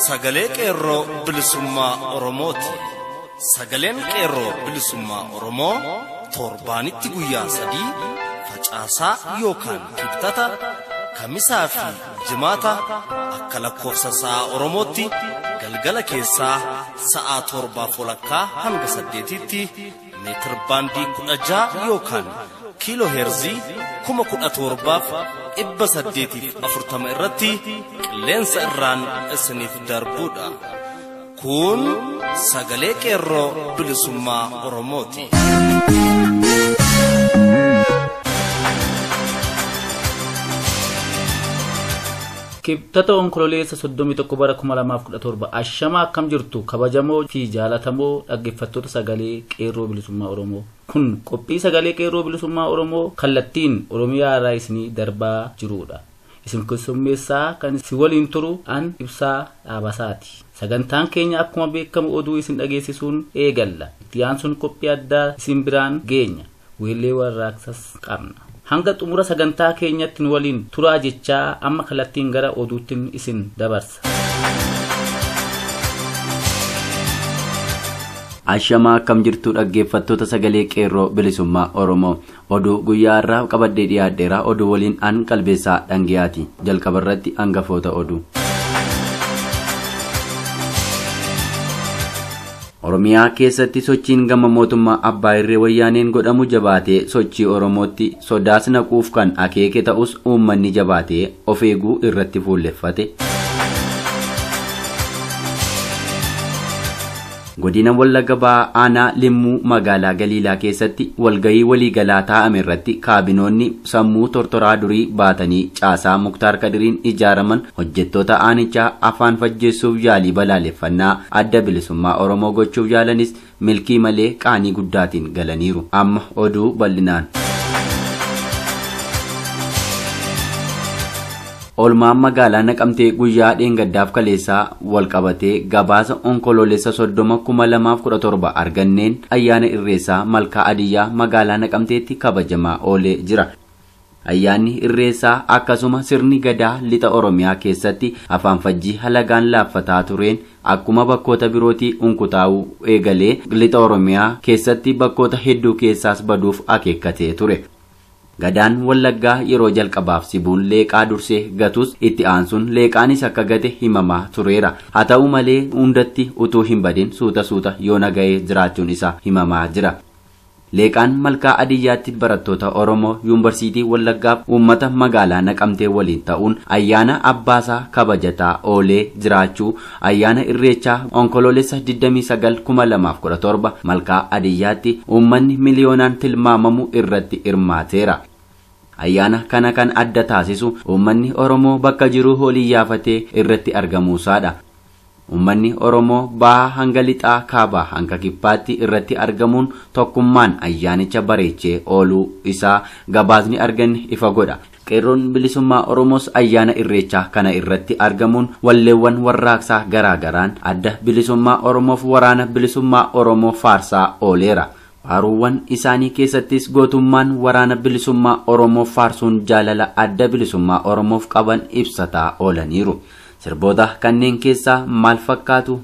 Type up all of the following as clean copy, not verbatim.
Sagalee Qeerroo Bilisummaa Oromooti. Sagaleen Qeerroo Bilisummaa Oromoo torbaanitti guyyaa 3 facaasaa yookaan kibxata, kamisaa fi jimaata akka lakkoofsa sa'a Oromootti galgala keessaa sa'a 7:30 hanga 8tti meetir baandii 16 yookaan kiiloo heerzii 17,840 irratti qilleensa irraan isiniif darbuudha. Kun sagalee Qeerroo Bilisummaa Oromooti. Kibxata Onkololeessa 31 bara 2017 ashama akkam jirtu kabajamoo fi jaalatamoo dhaggeeffattoota sagalee Qeerroo Bilisummaa Oromoo. Kun qophii sagalee Qeerroo Bilisummaa Oromoo kallattiin Oromiyaa irraa isinii darbaa jirudha. Isin keessummeessaa kan si waliin turu an Ibsaa Dhaabasaati. Sagantaan keenya akkuma beekamu oduu isin dhageessisuun eegalla. Itti aansuun qophii addaa isin biraan geenya. Weellee warraaqsas qabna. Hanga xumura sagantaa keenyatti nu waliin turaa jechaa amma kallattiin gara oduutti isin dabarsa. Ashamaa akkam jirtu dhaggeeffattoota sagalee Qeerroo Bilisummaa Oromoo. Oduu guyyaa har'aa qabadhee dhiyaadheera. Oduu waliin an Qalbeessaa Dhangiyaati. Jalqaba irratti hangafoota oduu. Oromiyaa keessatti sochiin gama mootummaa Abbaa Irree Wayyaaneen godhamu jabaatee sochii Oromootti sodaas naquuf kan akeeke ta'us uummanni jabaatee of eeguu irratti fuulleffate. Godina Wallagga Bahaa Aanaa Limmuu magaalaa Galiilaa keessatti walgahii waliigalaa taa'ame irratti kaabinoonni sammuu tortoraa durii baatanii caasaa Muktaar Kadiriin ijaaraman hojjettoota aanichaa afaan fajjeessuuf yaalii balaaleffannaa adda bilisummaa Oromoo gochuuf yaalanis milkii malee qaanii guddaatiin galaniiru. Amma oduu bal'inaan. Oolmaan magaalaa Naqamtee guyyaa dheengaddaaf kaleessaa walqabatee gabaasa Onkoloolessa 30 2017 arganneen ayyaana Irreessaa Malkaa Adiyyaa magaalaa Naqamteetti kabajamaa oolee jira. Ayyaanni Irreessaa akkasuma sirni gadaa lixa Oromiyaa keessatti afaan fajjii halagaan laaffataa tureen akkuma bakkoota birootii unkutaa'uu eegalee lixa Oromiyaa keessatti bakkoota hedduu keessaas baduuf akeekkatee ture. Gadaan Wallaggaa yeroo jalqabaaf sibuun leeqaa dursee gatus itti aansuun leeqaanis akka gate himamaa tureera. Haa ta'u malee hundatti utuu hin badin suuta suuta yoona ga'ee jiraachuun isaa himamaa jira. Leeqaan Malkaa Adiyyaatti barattoota Oromoo Yuunivarsiitii Wallaggaaf uummata magaalaa Naqamtee waliin ta'uun ayyaana Abbaasaa kabajataa oolee jiraachuu ayyaana Irreechaa Onkoloolessa 29 2017 Malkaa Adiyyaatti uummanni miliyoonaan tilmaamamu irratti hirmaateera. Ayyaana kana kan adda taasisu uummanni Oromoo bakka jiru holii yaafatee irratti argamuusaadha. Uummanni Oromoo bahaa hanga lixaa kaabaa hanga kibbaatti irratti argamuun tokkummaan ayyaanicha bareechee ooluu isaa gabaasni arganne ifa godha. Qeerroon Bilisummaa Oromoos ayyaana Irreechaa kana irratti argamuun walleewwan warraaqsaa garaagaraan adda bilisummaa Oromoof waraana bilisummaa Oromoo faarsaa ooleera. Faaruuwwan isaanii keessattis gootummaan waraana bilisummaa Oromoo faarsuun jaalala adda bilisummaa Oromoof qaban ibsataa oolaniiru. Sirboota kanneen keessaa maal fakkaatu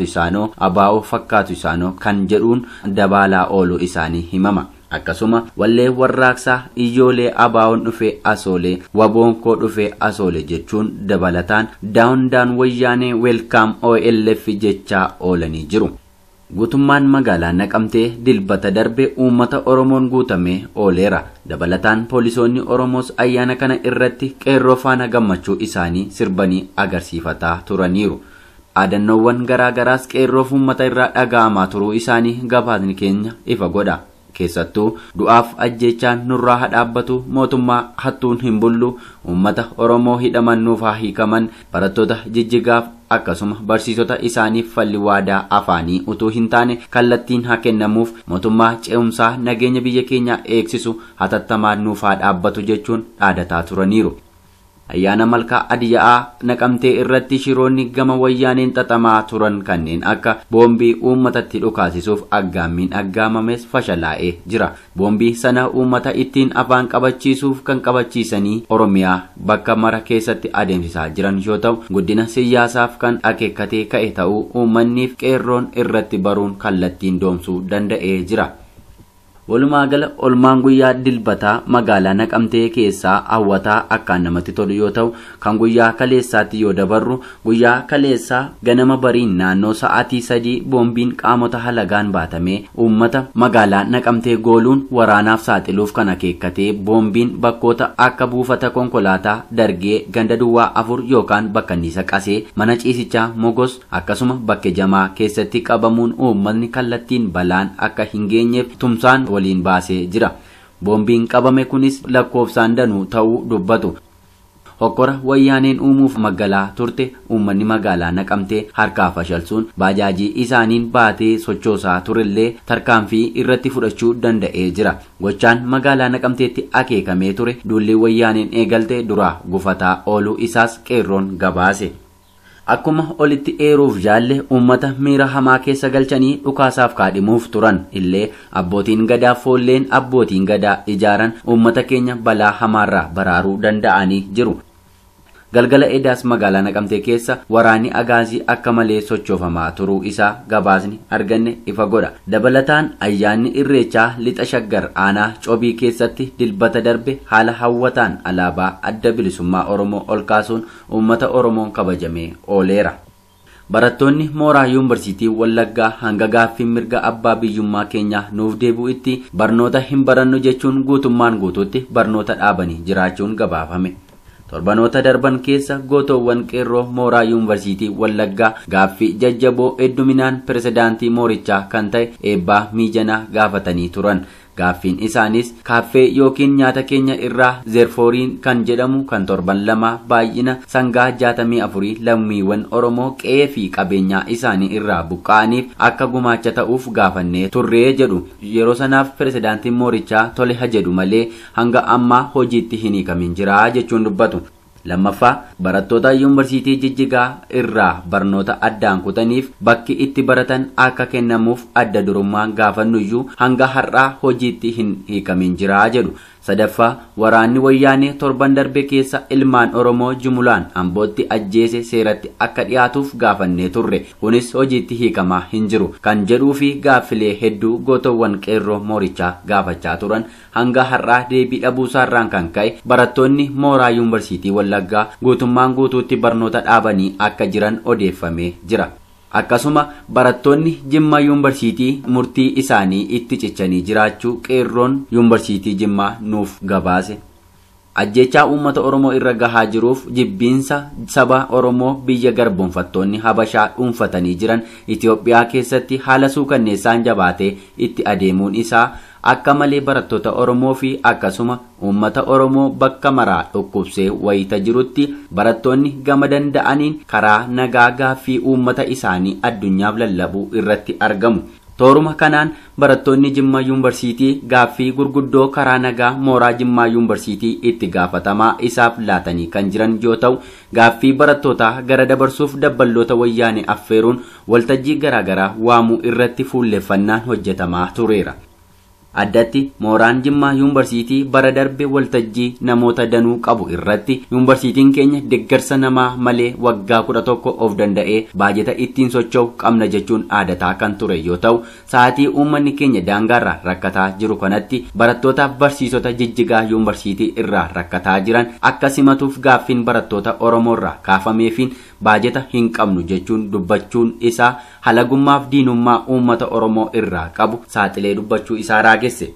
isaanoo abaa'oo fakkaatu isaanoo kan jedhuun dabaalaa ooluu isaanii himama. Akkasuma wallee warraaqsaa iyyoolee abaa'oon dhufee asoolee waboon koo dhufee asoolee jechuun dabalataan daawun daan wayyaanee weelkaam OLF jechaa oolanii jiru. Guutummaan magaalaa Naqamtee dilbata darbe uummata Oromoon guutamee ooleera. Dabalataan poolisoonni Oromoos ayyaana kana irratti qeerroo faana gammachuu isaanii sirbanii agarsiifataa turaniiru. Dhaadannoowwan garaagaraas qeerroof uummata irraa dhaga'amaa turuu isaanii gabaasni keenya ifa godha. Keessattuu du'aaf ajjeechaan nurraa haa dhaabbatu, mootummaa hattuun hin bullu, uummata Oromoo hidhaman nuuf haa hiikaman, barattoota jijjigaaf akkasuma barsiisota isaaniif falli waadaa afaanii utuu hin taane kallattiin haa kennamuuf, mootummaa ce'umsaa nageenya biyya keenyaa eegsisu hatattamaan nuuf haa dhaabbatu jechuun dhaadataa turaniiru. Ayyaana Malkaa Adiyyaa Naqamtee irratti shiroonni gama wayyaaneen xaxamaa turan kanneen akka boombii uummatatti dhukaasisuuf aggaammiin aggaamames fashalaa'ee jira. Boombii sana uummata ittiin afaan qabachiisuuf kan qabachiisanii Oromiyaa bakka mara keessatti adeemsisaa jiran yoo ta'u, guddina siyaasaaf kan akeekkatee ka'e ta'uu uummanniif qeerroon irratti baruun kallattiin doomsuu danda'ee jira. Walumaa gala olmaan guyyaa dilbataa magaalaa Naqamtee keessaa hawwataa akkaan namatti tolu yoo ta'u, kan guyyaa kaleessaatti yoo dabarru guyyaa kaleessaa ganama bariin naannoo sa'aatii 3 boombiin qaamota halagaan baatamee uummata magaalaa Naqamtee gooluun waraanaaf saaxiluuf kan akeekkatee boombiin bakkoota akka buufata konkolaataa Dargee ganda duwwaa 4 yookaan bakkanniisa qasee mana ciisichaa Mogos akkasuma bakke jamaa keessatti qabamuun uummatni kallattiin balaan akka hin geenyeef tumsaan waliin baasee jira. Boombiin qabame kunis lakkoofsaan danuu ta'uu dubbatu. Hokkora wayyaaneen uumuuf magaalaa turte uummanni magaalaa Naqamtee harkaa fashalsuun baajaajii isaaniin baatee sochoosaa turellee tarkaanfii irratti fudhachuu danda'ee jira. Gochaan magaalaa Naqamteetti akeekamee ture duulli wayyaaneen eegalte duraa gufataa ooluu isaas qeerroon gabaase. Akkuma olitti eeruuf jaalle uummata miira hamaa keessa galchanii dhukaasaaf kaadhimuuf turan illee abbootiin gadaa foolleen abbootiin gadaa ijaaran uummata keenya balaa hamaarraa baraaruu danda'anii jiru. Galgala edaas magaalaa Naqamtee keessa waraanni agaazii akka malee sochoofamaa turuu isaa gabaasni arganne ifa godha. Dabalataan ayyaanni Irreechaa lixa Shaggar aanaa Cobii keessatti dilbata darbe haala hawwataan alaabaa adda bilisummaa Oromoo ol kaasuun uummata Oromoon kabajamee ooleera. Barattoonni mooraa yuunivarsiitii Wallaggaa hanga gaaffii mirga abbaa biyyummaa keenyaa nuuf deebi'utti barnoota hin barannu jechuun guutummaan guutuutti barnoota dhaabanii jiraachuun gabaafame. Torbanoota darban keessa gootoowwan qeerroo mooraa yuunivarsiitii Wallaggaa gaaffii jajjaboo hedduminaan pirezidaantii moorichaa kan ta'e Eebbaa Miijanaa gaafatanii turan. Gaaffiin isaanis kaaffee yookiin nyaata keenya irraa zeerfooriin kan jedhamu kan torban 2 baay'ina sangaa 64 lammiiwwan Oromoo qe'ee fi qabeenyaa isaanii irraa buqqa'aniif akka gumaacha ta'uuf gaafannee turree jedhu. Yeroo sanaaf pirezidaantiin moorichaa tole ha jedhu malee hanga ammaa hojiitti hin hiikamin jira jechuun dubbatu. Lammaffaa barattoota yuunivarsiitii Jijjigaa irraa barnoota addaan kutaniif bakki itti baratan akka kennamuuf adda durummaan gaafannuyyuu hanga har'aa hojiitti hin hiikamin jira jedhu. Sadaffaa waraanni wayyaanee torban darbe keessa ilmaan Oromoo jumulaan Ambootti ajjeese seeratti akka dhiyaatuuf gaafannee turre. Kunis hojiitti hiikamaa hin jiru kan jedhuu fi gaaffilee hedduu gootowwan qeerroo moorichaa gaafachaa turan hanga har'aa deebii dhabuusaarraan kan ka'e barattoonni mooraa yuunivarsiitii Wallaggaa guutummaan guutuutti barnoota dhaabanii akka jiran odeeffamee jira. Akkasuma barattoonni Jimmaa yuunivarsiitii murtii isaanii itti cichanii jiraachuu qeerroon yuunivarsiitii Jimmaa nuuf gabaase. Ajjechaa uummata Oromoo irra gahaa jiruuf jibbiinsa saba Oromoo biyya garboonfattoonni Habashaa dhuunfatanii jiran Itoophiyaa keessatti haala suukanneessaan jabaatee itti adeemuun isaa akka malee barattoota Oromoo fi akkasuma uummata Oromoo bakka maraa dhukkubsee wayita jirutti barattoonni gama danda'aniin karaa nagaa gaaffii uummata isaanii addunyaaf lallabuu irratti argamu. Tooruma kanaan barattoonni Jimmaa yuunivarsiitii gaaffii gurguddoo karaa nagaa mooraa Jimmaa yuunivarsiitii itti gaafatamaa isaaf laatanii kan jiran yoo ta'u, gaaffii barattootaa gara dabarsuuf dabballoota wayyaanee affeeruun waltajjii garaagaraa waamuu irratti fuulleffannaan hojjetamaa tureera. Addatti mooraan Jimmaa yuunivarsiitii bara darbe waltajjii namoota danuu qabu irratti yuunivarsiitiin keenya deeggarsa namaa malee waggaa 11 of danda'ee baajeta ittiin socho'u qabna jechuun aadataa kan ture yoo ta'u, sa'aatii uummanni keenya daangaarraa rakkataa jiru kanatti barattootaaf barsiisota Jijjigaa yuunivarsiitii irraa rakkataa jiran akka simatuuf gaaffiin barattoota Oromoorraa kaafameefiin baajeta hin qabnu jechuun dubbachuun isaa halagummaaf diinummaa uummata Oromoo irraa qabu saaxilee dubbachuu isaa raagesse.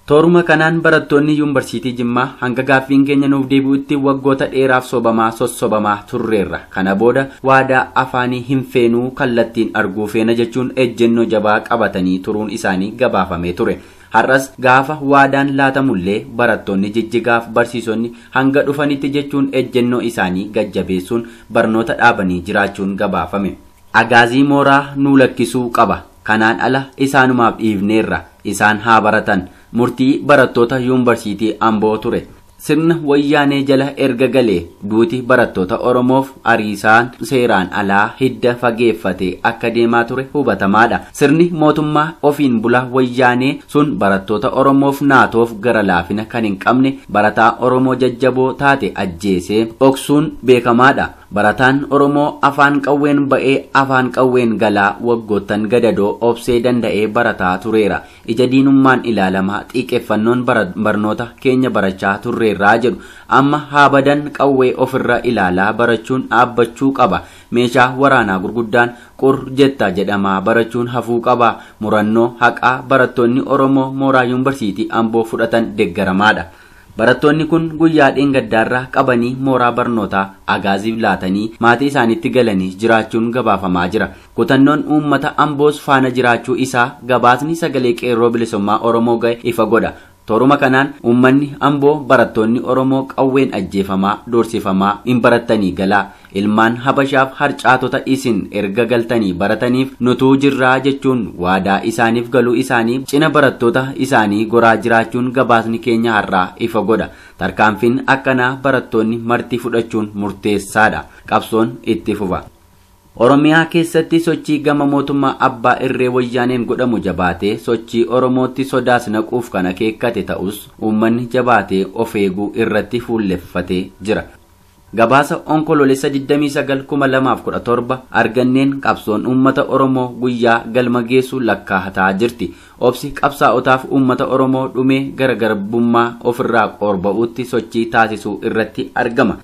Tooruma kanaan barattoonni yuunivarsiitii Jimmaa hanga gaaffiin keenya nuuf deebi'utti waggoota dheeraaf sobamaa sossobamaa turreerra. Kana booda waadaa afaanii hin feenuu kallattiin arguu feena jechuun ejjennoo jabaa qabatanii turuun isaanii gabaafamee ture. Har'as gaafa waadaan laatamullee barattoonni Jijjigaaf barsiisonni hanga dhufanitti jechuun ejjennoo isaanii gajjabeessuun barnoota dhaabanii jiraachuun gabaafame. Agaazii mooraa nuu lakkisuu qaba. Kanaan ala isaanumaaf dhiifneerra. Isaan haa baratan. Murtii barattoota yuunivarsiitii Amboo ture. Sirna wayyaanee jala erga galee duuti barattoota Oromoof ariisaan seeraan alaa hidda fageeffate akka deemaa ture hubatamaadha. Sirni mootummaa ofiin bulaa wayyaanee sun barattoota Oromoof naatoof gara laafina kan hin qabne barataa Oromoo jajjaboo taate ajjeesee dhoksuun beekamaadha. Barataan Oromoo afaan qawween ba'ee afaan qawween galaa waggoottan gadadoo obsee danda'ee barataa tureera. Ija diinummaan ilaalamaa xiiqeffannoon barnoota keenya barachaa turreerraa jedhu. Amma haa badan qawwee ofirra ilaalaa barachuun dhaabbachuu qaba. Meeshaa waraanaa gurguddaan qur jetta jedhamaa barachuun hafuu qaba. Murannoo haqaa barattoonni Oromoo mooraa yuunivarsiitii Amboo fudhatan deeggaramaadha. Barattoonni kun guyyaa dheengaddaarraa qabanii mooraa barnootaa agaaziif laatanii maatii isaaniitti galanii jiraachuun gabaafamaa jira. Kutannoon uummata Amboos faana jiraachuu isaa gabaasni sagalee qeerroo bilisummaa Oromoo ga'e ifa godha. Toruma kanaan uummanni Amboo barattoonni Oromoo qawween ajjeefamaa doorsifamaa hin barattanii galaa. Ilmaan Habashaaf harcaatota isin erga galtanii barataniif nutuu jirraa jechuun waadaa isaaniif galuu isaanii cina barattoota isaanii goraa jiraachuun gabaasni keenya har'aa ifa godha. Tarkaanfiin akkanaa barattoonni marti fudhachuun murteessaadha. Qabsoon itti fufa. Oromiyaa keessatti sochii gama mootummaa abbaa irree wayyaaneen godhamu jabaatee sochii Oromootti sodaas naquuf kan akeekkate ta'us uummanni jabaatee of eeguu irratti fuulleffatee jira. Gabaasa onkoloolessa 29,2017 arganneen qabsoon uummata Oromoo guyyaa galma geessu lakkaa'ataa jirti. Obsi qabsaa'otaaf uummata Oromoo dhumee gara garbummaa ofirraa qorba'uutti sochii taasisuu irratti argama.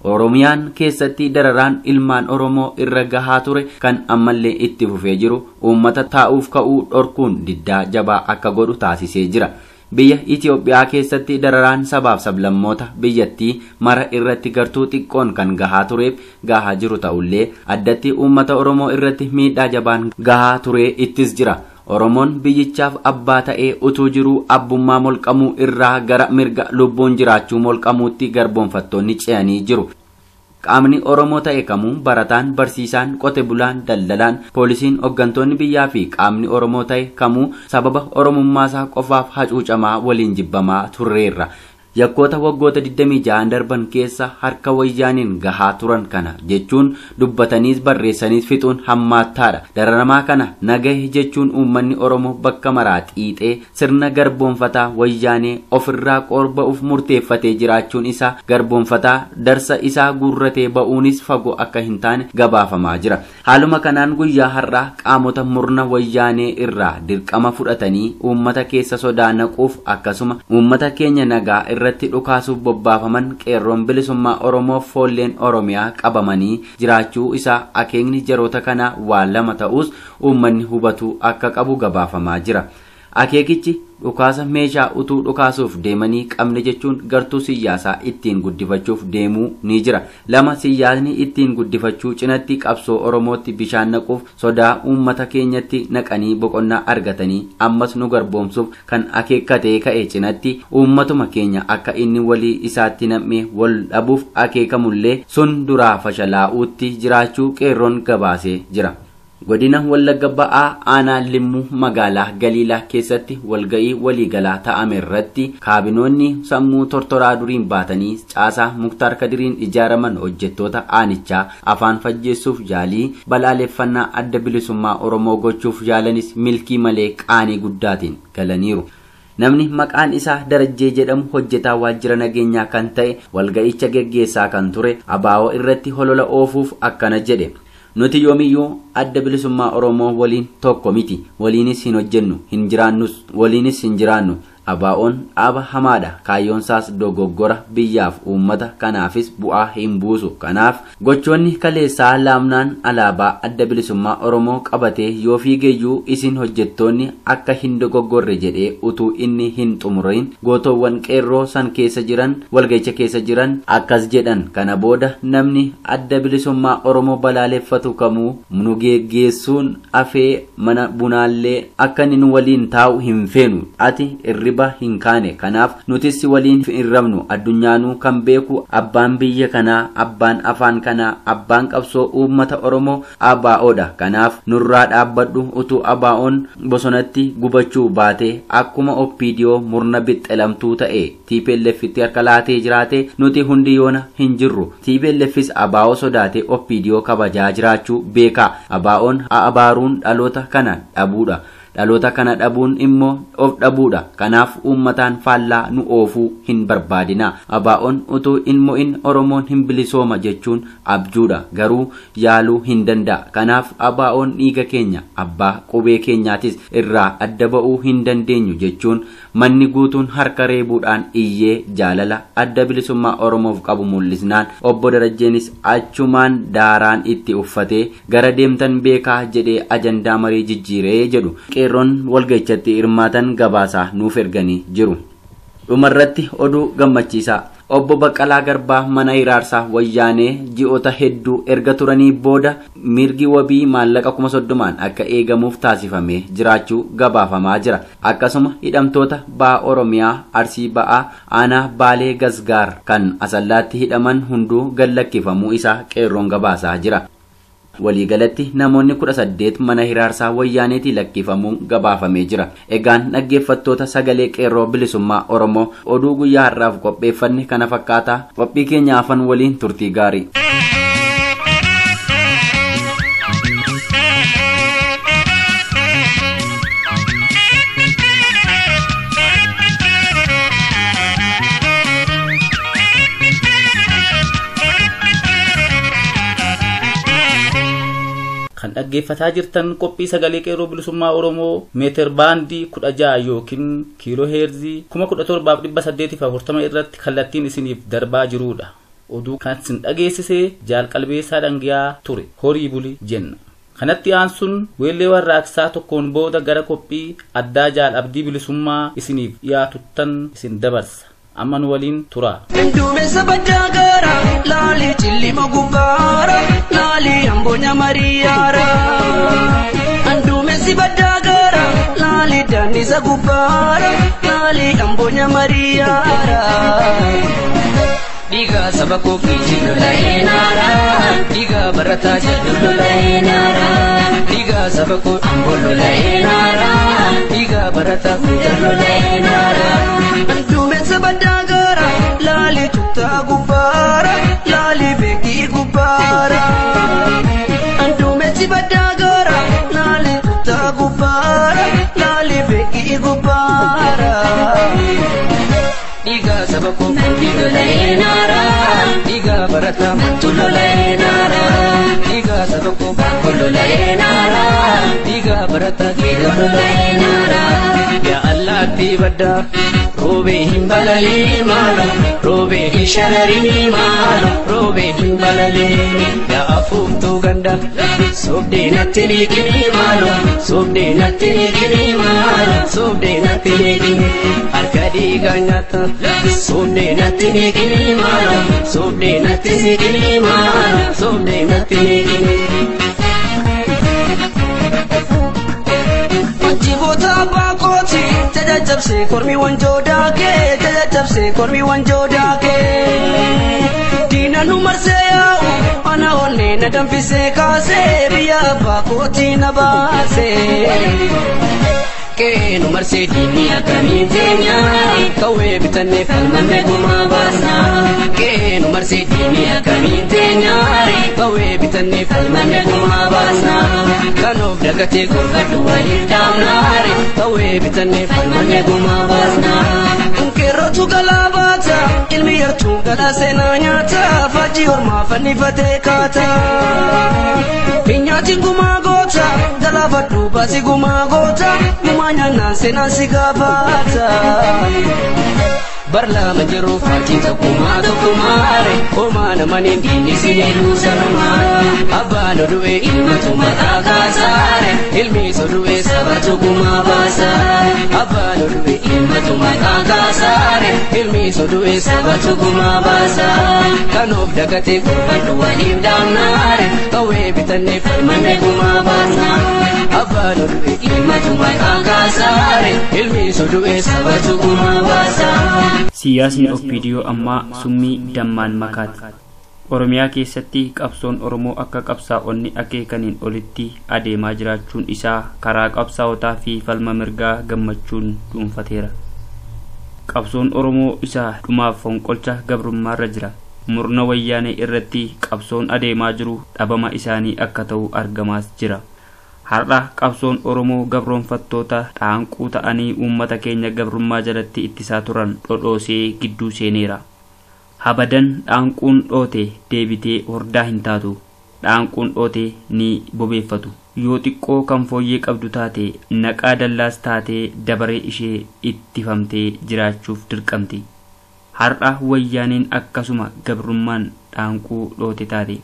Oromiyaan keessatti dararaan ilmaan Oromoo irra gahaa ture kan ammallee itti fufee jiru uummata taa'uuf ka'uu dhorkuun diddaa jabaa akka godhu taasisee jira. Biyya Itiyoophiyaa keessatti dararaan sabaaf sablammoota biyyattii mara irratti gartuu xiqqoon kan gahaa tureef gahaa jiru ta'ullee addatti uummata Oromoo irratti miidhaa jabaan gahaa turee ittis jira. Oromoon biyyichaaf abbaa ta'ee utuu jiruu abbummaa molqamuu irraa gara mirga lubbuun jiraachuu molqamuutti garboonfattoonni ce'anii jiru. Qaamni Oromoo ta'e kamuu barataan, barsiisaan, qote bulaan, daldalaan, poolisiin, hooggantoonni biyyaa fi qaamni Oromoo ta'e kamuu sababa Oromummaasaa qofaaf hacuucamaa waliin jibbamaa turreerra. Yakkoota waggoota 26 darban keessa harka wayyaaniin gahaa turan kana jechuun dubbataniis barreessaniis fixuun hammaattaadha. Dararamaa kana nagahe jechuun uummanni Oromoo bakka maraa xiixee sirna garboonfataa wayyaanee ofirraa qorba'uuf murteeffatee jiraachuun isaa garboonfataa darsa isaa guurratee ba'uunis fagoo akka hin taane gabaafamaa jira. Haaluma kanaan guyyaa har'aa qaamota murna wayyaanee irraa dirqama fudhatanii uummata keessa sodaa naquuf akkasuma uummata keenya nagaa irratti dhukaasuuf bobbaafaman qeerroon bilisummaa Oromoo foolleen Oromiyaa qabamanii jiraachuu isaa akeekni jaroota kanaa waa lama ta'us uummanni hubatu akka qabu gabaafamaa jira. Akeekichi dhukaasa meeshaa utuu dhukaasuuf deemanii qabne jechuun gartuu siyaasaa ittiin guddifachuuf deemuu ni jira. Lama siyaasni ittiin guddifachuu cinatti qabsoo Oromootti bishaan naquuf sodaa uummata keenyatti naqanii boqonnaa argatanii ammas nu garboomsuuf kan akeekkatee ka'e cinatti uummatuma keenya akka inni walii isaatti nam'ee wal dhabuuf akeekamullee sun duraa fashalaa'uutti jiraachuu qeerroon gabaasee jira. Godina Wallagga Ba'aa aanaa Limmuu magaalaa Galiilaa keessatti walga'ii waliigalaa ta'ame irratti kaabinoonni sammuu tortoraa duriin baatanii caasaa Muktaar Kadiriin ijaaraman hojjettoota aanichaa afaan fajjeessuuf yaalii balaaleffannaa adda bilisummaa Oromoo gochuuf yaalanis milkii malee qaanii guddaatiin galaniiru. Namni maqaan isaa Darajjee jedhamu hojjetaa waajjira nageenyaa kan ta'e walga'icha geggeessaa kan ture abaa'oo irratti holola oofuuf akkana jedhe. Nuti yoomiyyuu adda bilisummaa Oromoo waliin tokko miti. Waliinis hin hojjennu, hin jiraannus, waliinis hin jiraannu. Abaa'oon dhaaba hamaadha. Kaayyoonsaas dogoggora biyyaaf uummata kanaafis bu'aa hin buusu. Kanaaf gochoonni kaleessaa laamnaan alaabaa adda bilisummaa Oromoo qabatee yoo fiigeyyuu isin hojjettoonni akka hin dogoggorre jedhee utuu inni hin xumuriin gootoowwan qeerroo san keessa jiran walga'icha keessa jiran akkas jedhan. Kana booda namni adda bilisummaa Oromoo balaaleffatu kamuu nu geggeessuun afee mana bunaallee akka inni nu waliin taa'u hin feenu. Ati irri hirriba hin kaane. Kanaaf nutis si waliin hin rafnu. Addunyaanuu kan beeku abbaan biyya kanaa, abbaan afaan kanaa, abbaan qabsoo uummata Oromoo ABO'dha. Kanaaf nurraa dhaabbadhu. Utuu ABO'n bosonatti gubachuu baate akkuma OPDO murna bixxilamtuu ta'e TPLF'tti harka laatee jiraate nuti hundi yoona hin jirru. TPLF'is ABO sodaate OPDO kabajaa jiraachuu beeka. ABO'n abaaruun dhaloota kana dhabuudha. Dhaloota kana dhabuun immoo of dhabuudha. Kanaaf uummataan faallaa nu oofuu hin barbaadina. ABO'n utuu hin mo'in Oromoon hin bilisooma jechuun abjuudha. Garuu yaaluu hin danda'a. Kanaaf ABO'n dhiiga keenya abbaa qubee keenyaatis irraa adda ba'uu hin dandeenyu jechuun manni guutuun harka reebuudhaan iyyee jaalala adda bilisummaa Oromoof qabu mul'isnaan obbo Darajjeenis achumaan daaraan itti uffatee gara deemtan beekaa jedhee ajandaa marii jijjiiree jedhu. Qeerroon walga'ichatti hirmaatan gabaasaa nuuf erganii jiru. Dhumarratti oduu gammachiisaa. Obbo Baqqalaa Garbaa mana hiraarsaa wayyaanee ji'oota hedduu erga turanii booda mirgi wabii maallaqa 30,000 akka eegamuuf taasifamee jiraachuu gabaafamaa jira. Akkasuma hidhamtoota Ba'a Oromiyaa, Arsii Ba'aa, Aanaa Baalee Gasgaar kan Asallaatti hidhaman hunduu gad lakkifamuu isaa qeerroon gabaasaa jira. Waliigalatti namoonni 18 mana hiraarsaa wayyaaneetii lakkifamuun gabaafamee jira. Egaan dhaggeeffattoota sagalee qeerroo bilisummaa Oromoo oduu guyyaa har'aaf qopheeffanne kana fakkaataa. Qophii keenya hafan waliin turtii gaarii. Kan dhaggeeffataa jirtan qophii sagalee qeerroo bilisummaa Oromoo meetir baandii 16 yookiin kiiloo heerzii 17,840 irratti kallattiin isiniif darbaa jirudha. Oduu kan isin dhageessise Jaalqalbeessaa Dhangiyaa ture. Horii buli jenna. Kanatti aansuun weellee warraaqsaa tokkoon booda gara qophii addaa Jaal Abdii Bilisummaa isiniif dhiyaatuttan isin dabarsa. Amma nu waliin tura. Duumessa baddaa gaara laalii cillima gubbaara laalii ambonya mariyaara. Duumessi baddaa gaara laalii daannisa gubbaara laalii ambonya mariyaara. Dhiigaa saba koo kiijilu la'eenaara dhiigaa barataa jedhu la'eenaara dhiigaa saba koo ambolo la'eenaara dhiigaa barataa kujallo la'eenaara. Duumessa baddaa gaara laalii tuttaa gubbaara laalii beekii gubbaara. Duumessi baddaa gaara laalii tuttaa gubbaara laalii beekii gubbaara. Dhiigaa saba koo loleenaara dhiigaa barataa mattu loleenaara dhiigaa saba koo baakko loleenaara dhiigaa barataa geedoo loleenaara. Yaa allaattii baddaa roobee hin balalii maalo roobee hin shararii maalo roobee hin balalii. Yaa afuuftuu ganda soobdee natti liqinii maalo soobdee natti liqinii maalo soobdee natti liqinii. Harka dhiigaa nyaata soobdee natti liqinii maalo soobdee natti siqinii maalo soobdee natti liqinii. Jiboota abbaa kooti jajjabsee kormi wanjoo daakee jajjabsee kormi wanjoo daakee. Diina nu marsee yaa'u ana onnee na danfisee kaasee biyya abbaa kooti na baasee. Keenu marsee diinni akkamiin teenya kawwee bitannee falmannee gumaa baasna. Keenu marsee diinni akkamiin teenya kawwee bitannee falmannee gumaa baasna. Kan of dagatee gorfadhu waliif dhaabna kawwee bitannee falmannee gumaa baasna. Qeerrootu galaa baata ilmi yartuu galaa seenaa nyaata faajjii ormaa fannifatee kaata. Finyaatiin gumaa goota galaafadhu baasii gumaa goota gumaa nyaannaan seenaan si gaafata. Barlaama jiru faajjii tokkummaa tokkummaare homaa namaniin diinni si heeluu sanumaa. Abbaan odu'e ilmatu maqaa kaasaare ilmi sodu'e sabatu gumaa baasaare. Abbaan odu'e ilmatu maqaa kaasaare ilmi sodu'e sabatu gumaa baasaare. Kan of dagatee gorfadhu waliif dhaabnaare kawwee bitannee falmannee gumaa baasna. Abbaan odu'e ilmatu maqaa kaasaare. baasaare ilmi sodu'e sabatu gumaa baasaa. Siyaasni OPDO ammaa summii dammaan makaati. Oromiyaa keessatti qabsoon Oromoo akka qabsaa'onni akeekaniin olitti adeemaa jiraachuun isaa karaa qabsaa'otaa fi falma mirgaa gammachuun dhuunfateera. Qabsoon Oromoo isa dhumaaf fonqolcha gabrummaarra jira. Murna wayyaanee irratti qabsoon adeemaa jiru dhabama isaanii akka ta'u argamaas jira. Har'a qabsoon Oromoo gabroonfattoota dhaanquu ta'anii uummata keenya gabrummaa jalatti ittisaa turan dhodhoosee gidduu seeneera. Habadan dhaanquun dhoote deebitee hordaa hin taatu. Dhaanquun dhoote ni bobeeffatu. Yoo xiqqoo kan fooyyee qabdu taate naqaa dallaas taatee dabaree ishee ittifamtee jiraachuuf dirqamti. Har'a wayyaaniin akkasuma gabrummaan dhaanquu dhoote taate.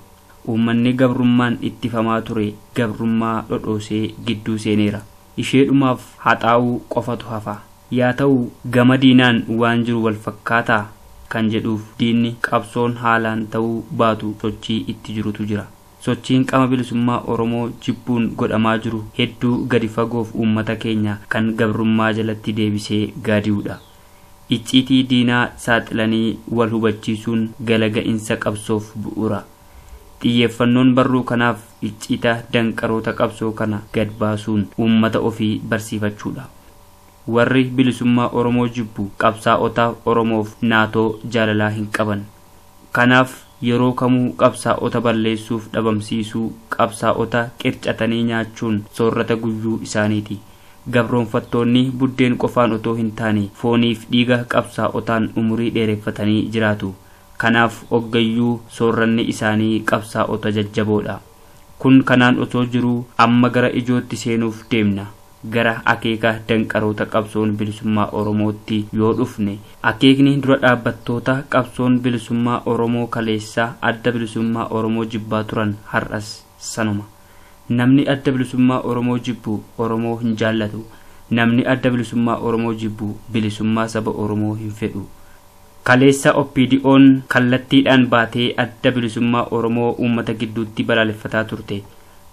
Uummanni gabrummaan ittifamaa ture gabrummaa dhodhoosee gidduu seeneera. Isheedhumaaf haxaa'uu qofatu hafa. Yaa ta'u gama diinaan waan jiru wal fakkaataa kan jedhuuf diinni qabsoon haalaan ta'uu baatu sochii itti jirutu jira. Sochiin qaama bilisummaa Oromoo jibbuun godhamaa jiru hedduu gadi fagoof uummata keenya kan gabrummaa jalatti deebisee gaadi'uudha. Icciitii diinaa saaxilanii wal hubachiisuun galaga'iinsa qabsoof bu'uura. Xiyyeeffannoon barruu kanaaf icciita danqaroota qabsoo kana gad baasuun uummata ofii barsiifachuudha. Warri bilisummaa Oromoo jibbu qabsaa'otaaf Oromoof naatoo jaalalaa hin qaban. Kanaaf yeroo kamuu qabsaa'ota balleessuuf dhabamsiisuu, qabsaa'ota qircatanii nyaachuun soorata guyyuu isaaniiti. Gabroonfattoonni buddeen qofaan otoo hin taane fooniif dhiiga qabsaa'otaan umurii dheereffatanii jiraatu. Kanaaf hoggayyuu soorranni isaanii qabsaa'ota jajjaboodha. Kun kanaan otoo jiruu amma gara ijootti seenuuf deemna. Gara akeeka danqaroota qabsoon bilisummaa Oromootti yoo dhufne akeekni dura dhaabbattoota qabsoon bilisummaa Oromoo kaleessaa adda bilisummaa Oromoo jibbaa turan har'as sanuma. Namni adda bilisummaa Oromoo jibbu Oromoo hin jaallatu. Namni adda bilisummaa Oromoo jibbu bilisummaa saba Oromoo hin fedhu. Kaleessa OPDO'n kallattiidhaan baatee adda bilisummaa Oromoo uummata gidduutti balaaleffataa turte.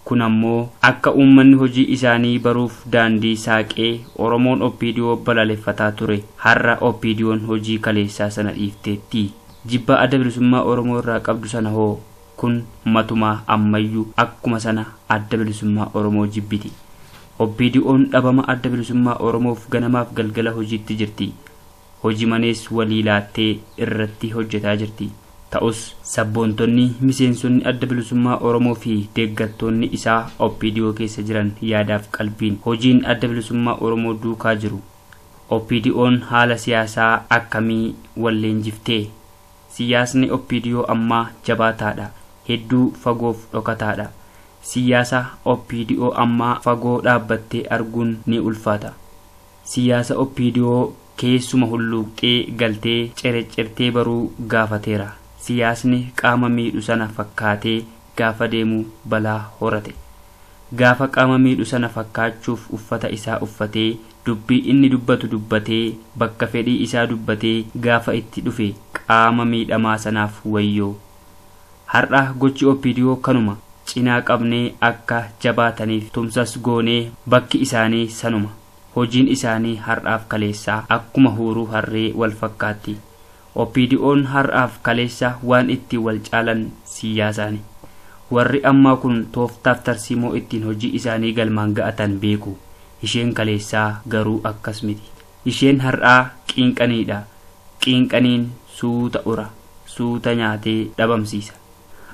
Kun ammoo akka uummanni hojii isaanii baruuf daandii saaqee Oromoon OPDO balaaleffataa ture. Har'a OPDO'n hojii kaleessaa sana dhiifteetti. Jibba adda bilisummaa Oromoo irraa qabdu sana hoo kun matumaa ammayyuu akkuma sana adda bilisummaa Oromoo jibbiti. OPDO'n dhabama adda bilisummaa Oromoof ganamaaf galgala hojiitti jirti. Hojii manees walii laattee irratti hojjetaa jirti. Ta'us sabboontonni miseensonni adda bilisummaa Oromoo fi deeggartoonni isaa OPDO keessa jiran yaadaaf qalbiin hojiin adda bilisummaa Oromoo duukaa jiru. OPDO'n haala siyaasaa akkamii walleenjiftee? Siyaasni OPDO ammaa jabaataadha. Hedduu fagoof dhokataadha. Siyaasa OPDO ammaa fagoo dhaabbattee arguun ni ulfaata. Siyaasa OPDO keessuma hulluuqxee galtee cereccertee baruu gaafateera. Siyaasni qaama miidhu sana fakkaatee gaafa deemu balaa horate. Gaafa qaama miidhu sana fakkaachuuf uffata isaa uffatee dubbii inni dubbatu dubbatee bakka fedhii isaa dubbatee gaafa itti dhufe qaama miidhamaa sanaaf wayyoo. Har'a gochi OPDO kanuma cinaa qabnee akka jabaataniif tumsas goonee bakki isaanii sanuma. Hojiin isaanii har'aaf kaleessaa akkuma huuruu harree wal fakkaatti. OPDO'n har'aaf kaleessa waan itti wal caalan siyaasaani. Warri ammaa kun tooftaaf tarsiimoo ittiin hojii isaanii galmaan ga'atan beeku. Isheen kaleessaa garuu akkas miti. Isheen har'aa qiinqaniidha. Qiinqaniin suuta ura, suuta nyaatee dhabamsiisa.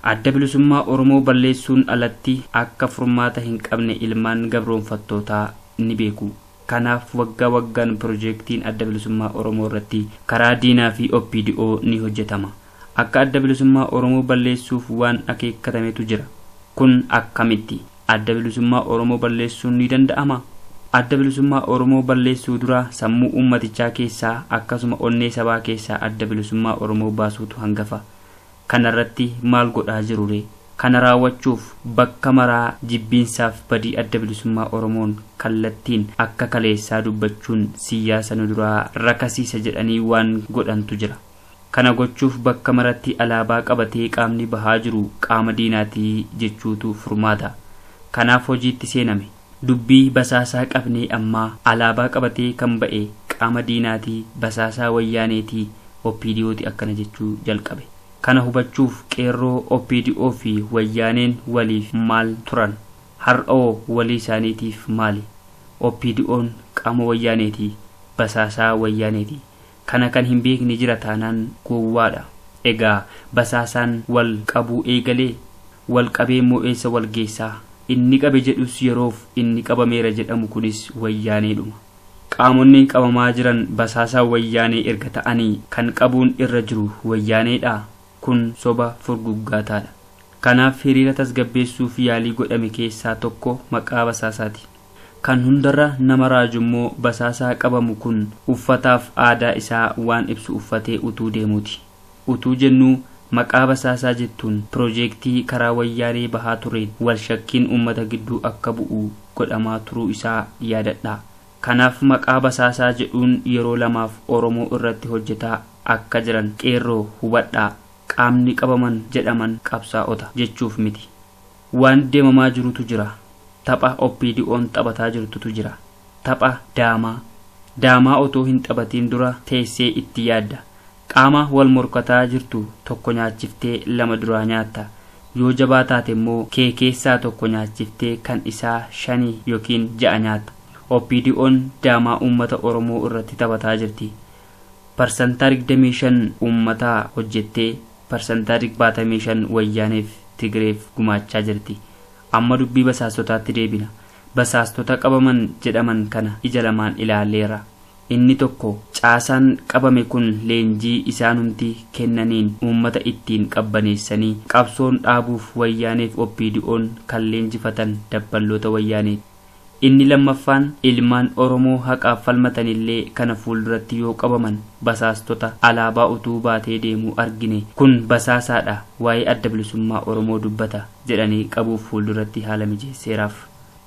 Adda bilisummaa Oromoo balleessuun alatti akka furmaata hin qabne ilmaan gabroonfattootaa ni beeku. Kanaaf waggaa waggaan piroojeektiin adda bilisummaa Oromoo irratti karaa diinaa fi OPDO ni hojjetama. Akka adda bilisummaa Oromoo balleessuuf waan akeekkatametu jira. Kun akkamitti? Adda bilisummaa Oromoo balleessuun ni danda'ama? Adda bilisummaa Oromoo balleessuu dura sammuu uummatichaa keessaa akkasuma onnee sabaa keessaa adda bilisummaa Oromoo baasuutu hangafa. Kanarratti maal godhaa jiru ree? Kana raawwachuuf bakka maraa jibbiinsaaf badii adda bilisummaa Oromoon kallattiin akka kaleessaa dubbachuun siyaasa nu duraa rakasiisa jedhanii waan godhantu jira. Kana gochuuf bakka maratti alaabaa qabatee qaamni bahaa jiru qaama diinaatii jechuutu furmaata. Kanaaf hojiitti seename. Dubbii basaasaa qabnee ammaa alaabaa qabatee kan ba'e qaama diinaatii basaasaa wayyaaneetii OPDOti akkana jechuu jalqabe. Kana hubachuuf qeerroo OPDO fi wayyaaneen waliif maal turan? Har'oo walii isaaniitiif maali? OPDOn qaama wayyaaneetii, basaasaa wayyaaneetii. Kana kan hin beekne jira taanaan gowwaadha. Egaa basaasaan wal qabuu eegalee wal qabee immoo eessa wal geessaa? Inni qabe jedhus yeroof inni qabameera jedhamu kunis wayyaaneedhuma. Qaamonni qabamaa jiran basaasaa wayyaanee erga ta'anii kan qabuun irra jiru wayyaaneedha. Kun soba furguggaataadha. Kanaaf hiriira tasgabbeessuuf yaalii godhame keessaa tokko maqaa basaasaati. Kan hundarra nama raajummoo basaasaa qabamu kun uffataaf aadaa isaa waan ibsu uffatee utuu deemuuti. Utuu jennuu maqaa basaasaa jettuun piroojeektii karaa wayyaanee bahaa tureen wal shakkiin uummata gidduu akka bu'u godhamaa turuu isaa yaadadha. Kanaaf maqaa basaasaa jedhuun yeroo lamaaf Oromoo irratti hojjetaa akka jiran qeerroo hubadhaa. Qaamni qabaman jedhaman qabsaa'ota jechuuf miti. Waan deemamaa jirutu jira. Tapha OPDOn taphataa jirtutu jira. Tapha daamaa. Daamaa otoo hin taphatiin dura teessee itti yaadda. Qaama wal morkataa jirtu tokko nyaachiftee lama duraa nyaatta. Yoo jabaa taate immoo kee keessaa tokko nyaachiftee kan isaa 5 yookiin 6 nyaatta. OPDOn daamaa uummata Oromoo irratti taphataa jirti. 25% uummataa hojjettee 25% wayyaaneef Tigreef gumaachaa jirti. Amma dubbii basaastotaatti deebina. Basaastota qabaman jedhaman kana ija lamaan ilaaleera. Inni tokko caasaan qabame kun leenjii isaanumti kennaniin uummata ittiin qabbaneessanii qabsoon dhaabuuf wayyaaneef OPDOn kan leenjifatan dabballoota wayyaaneeti. Inni lammaffaan ilmaan Oromoo haqaaf falmatanillee kana fuulduratti yoo qabaman basaastota alaabaa utuu baatee deemuu argine kun basaasaadha waa'ee adda bilisummaa Oromoo dubbata jedhanii qabuuf fuulduratti haala mijeesseeraaf.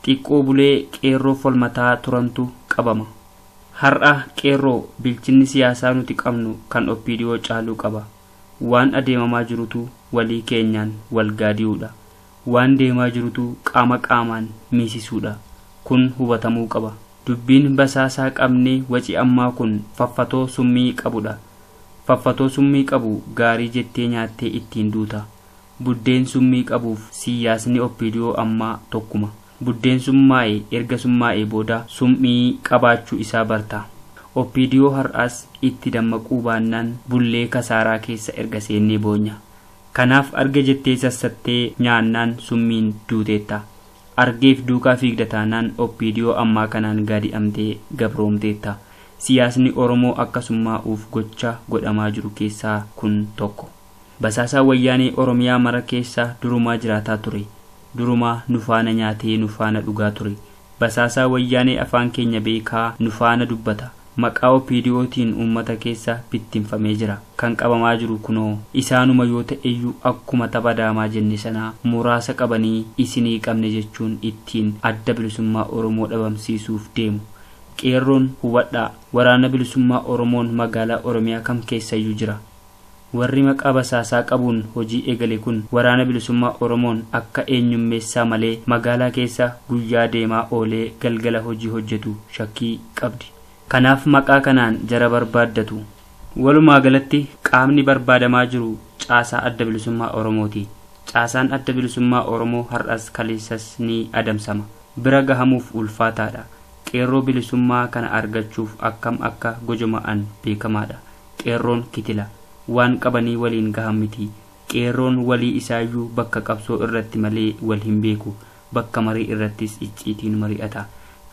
Xiqqoo bulee qeerroo falmataa turantu qabama. Har'a qeerroo bilchinni siyaasaa nuti qabnu kan OPDO caaluu qaba. Waan adeemamaa jirutu walii keenyaan wal gaadi'uudha. Waan deemaa jirutu qaama qaamaan miisisuudha. Kun hubatamuu qaba. Dubbiin basaasaa qabnee waci ammaa kun faffatoo summii qabudha. Faffatoo summii qabu gaarii jettee nyaattee ittiin duuta. Buddeen summii qabuuf siyaasni OPDO ammaa tokkuma. Buddeen summaa'e erga summaa'e booda summii qabaachuu isaa barta. OPDO har'as itti dammaquu baannaan bullee kasaaraa keessa erga seennee boonya. Kanaaf arga jettee sassattee nyaannaan summiin duuteetta. Argeef duukaa fiigda taanaan OPDO ammaa kanaan gaadi'amtee gabroomteetta. Siyaasni Oromoo akkasummaa'uuf gocha godhamaa jiru keessaa kun tokko. Basaasaa wayyaanee Oromiyaa mara keessa durumaa jiraataa ture. Durumaa nu faana nyaatee nu faana dhugaa ture. Basaasaa wayyaanee afaan keenya beekaa nu faana dubbata. Maqaa OPDOtiin uummata keessa bittinfamee jira. Kan qabamaa jiru kunoo isaanuma yoo ta'eyyuu akkuma tapha daamaa jenne sanaa muraasa qabanii isinii qabne jechuun ittiin adda bilisummaa Oromoo dhabamsiisuuf deemu. Qeerroon hubadhaa, waraana bilisummaa Oromoon magaalaa Oromiyaa kam keessayyuu jira. Warri maqaa basaasaa qabuun hojii eegale kun waraana bilisummaa Oromoon akka eenyummeessaa malee magaalaa keessa guyyaa deemaa oolee galgala hojii hojjetu shakkii qabdi. Kanaaf maqaa kanaan jara barbaaddatu. Walumaa galatti qaamni barbaadamaa jiru caasaa adda bilisummaa Oromooti. Caasaan adda bilisummaa Oromoo har'as kaleessas ni adamsama. Bira gahamuuf ulfaataadha. Qeerroo bilisummaa kana argachuuf akkam akka gojoma'an beekamaadha. Qeerroon kitila. Waan qabanii waliin gahan miti. Qeerroon walii isaayyuu bakka qabsoo irratti malee wal hin beeku. Bakka marii irrattis icciitiin mari'ata.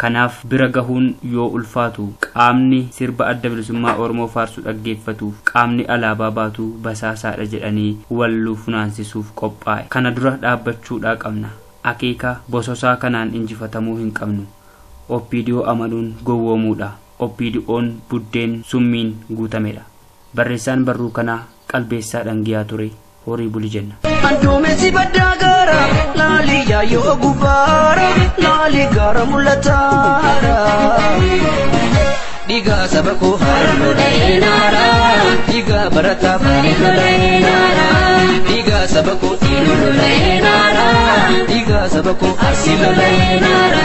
Kanaaf bira gahuun yoo ulfaatu qaamni sirba adda bilisummaa Oromoo faarsu dhaggeeffatuuf qaamni alaabaa baatu basaasaadha jedhanii walluu funaansisuuf qophaa'e. Kana dura dhaabbachuudhaa qabna. Akeeka bososaa kanaan injifatamuu hin qabnu. OPDO amanuun gowwoomuudha. OPDOn buddeen summiin guutamedha. Barreessaan barruu kanaa Qalbeessaa Dhangiyaa ture. Horii buli jenna. Anduumessi baddaa gaara laali yaayyoo gubbaara laali gaara mul'ataara. Dhiigaa saba koo halluu dha'eenaara. Dhiigaa barataa bareedu dha'eenaara. Dhiigaa saba koo dhiiruu dha'eenaara. Dhiigaa saba koo arsii dha'eenaara.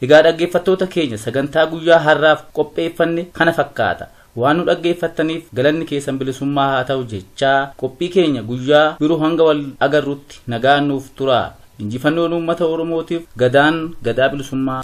Egaa dhaggeeffattoota keenya, sagantaa guyyaa har'aaf qopheeffanne kana fakkaata. Waan nu dhaggeeffattaniif galanni keessan bilisummaa haa ta'u jechaa, qophii keenya guyyaa biroo hanga wal agarrutti nagaan nuuf turaa. Injifannoon uummata Oromootiif, gadaan gadaa bilisummaa.